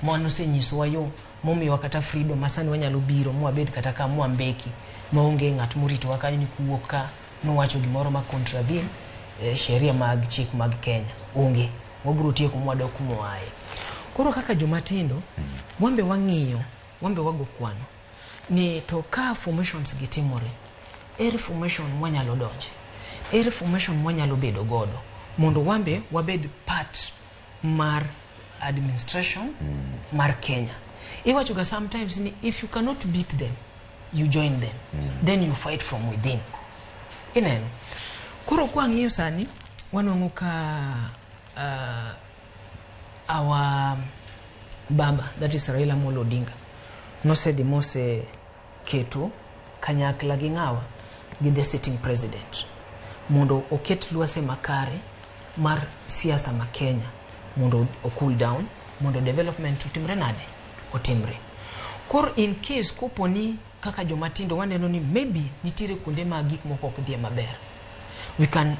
Mano osenyisowa yo momiyowa kata freedom ma sani wanyalo biro mwabed kata ka mwambeki maonge ng'at moritowa kanyo ni kuwuok ka nowacho gimoro ma contravene sheria mag chik mag Kenya. Onge. Wabiro tieko mwadok kuma waaye. Koro kaka joma tindo, wambe wang'iyo, wambe wago kwano ni to ka formations gi timore, ere formation mwanyalo donje? Ere formation mwanyalo bedo godo mondo wambe wabed part mar administration mar Kenya? Iwacho ga sometimes ni if you cannot beat them, you join them. Then you fight from within. Ineno? Koro kwang'iyo sani, wanwang'o ka our baba, that is Raila Amolo Odinga, nosedhi mose keto kanyakla gi ng'awa, gi the sitting president, mondo oket lwase makare mar siasa ma Kenya mondo o cool down, mondo development otimre nade, otimre. Koro in case kopo ni kaka joma tindo waneno ni maybe nitiere kuonde ma gik moko ok dhie maber, we can,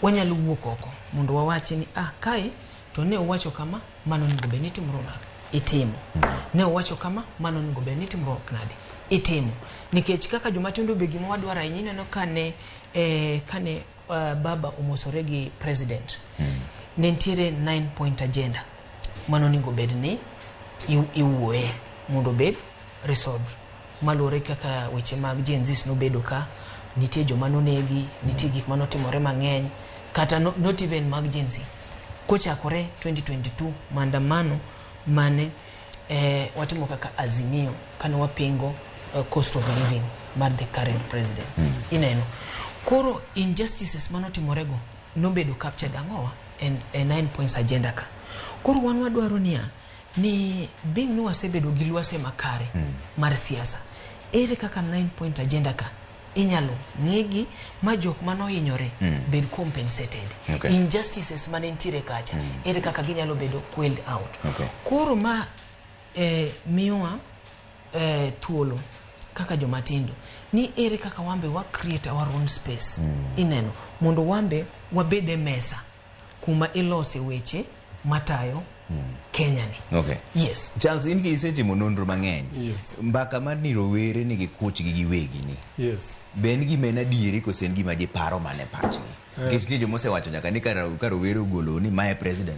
wanyalo wuok oko mondo wawachi ni ah, kae to ne owacho kama, mano onego bed ni timruok nade, itimo. Ne owacho kama, mano onego bed ni timruok nade, itimo. Nikech kaka joma tindo be gima wadwaro ahinya, ineno kane kane baba omosore gi president, ne nitiere 9 point agenda mano onego bed ni iwuoye mondo obed resolved, maluwore kaka weche mag Gen Zs nobedo ka nitie joma nonegi, nitie gik manotimore mang'eny, kata no, not even mag Gen Z, kochakore 2022 maandamano mane watimo kaka Azimio kane wapingo cost of living mar the current president. Ineno koro injustices manotimorego nobedo captured ang'owa en e 9 points agenda ka. Koro wan wadwaro niya ni being ni wasebedo gi lwase makare mar siasa, ere kaka 9 point agenda ka inyalo ng'igi ma jok manohinyore bed compensated? Injustices mane nitiere kacha, ere kaka ginyalo bedo quelled out? Koro ma miyowa thuolo kaka jomatindo ni ere kaka wambe wa create our own space, ineno, mondo wambe wabed e mesa kuma ilose weche matayo Kenya ni. Yes. Charles, in gi isetimo nonro mang'eny. Yes. Mbaka mar ni rowere nigi kuchgi giwegi ni. Be en gima en adieri koso en gima ji paro mana e pachgi? Nikech nitie joma osewacho nyaka ni ka rowere ogolo ni mae president.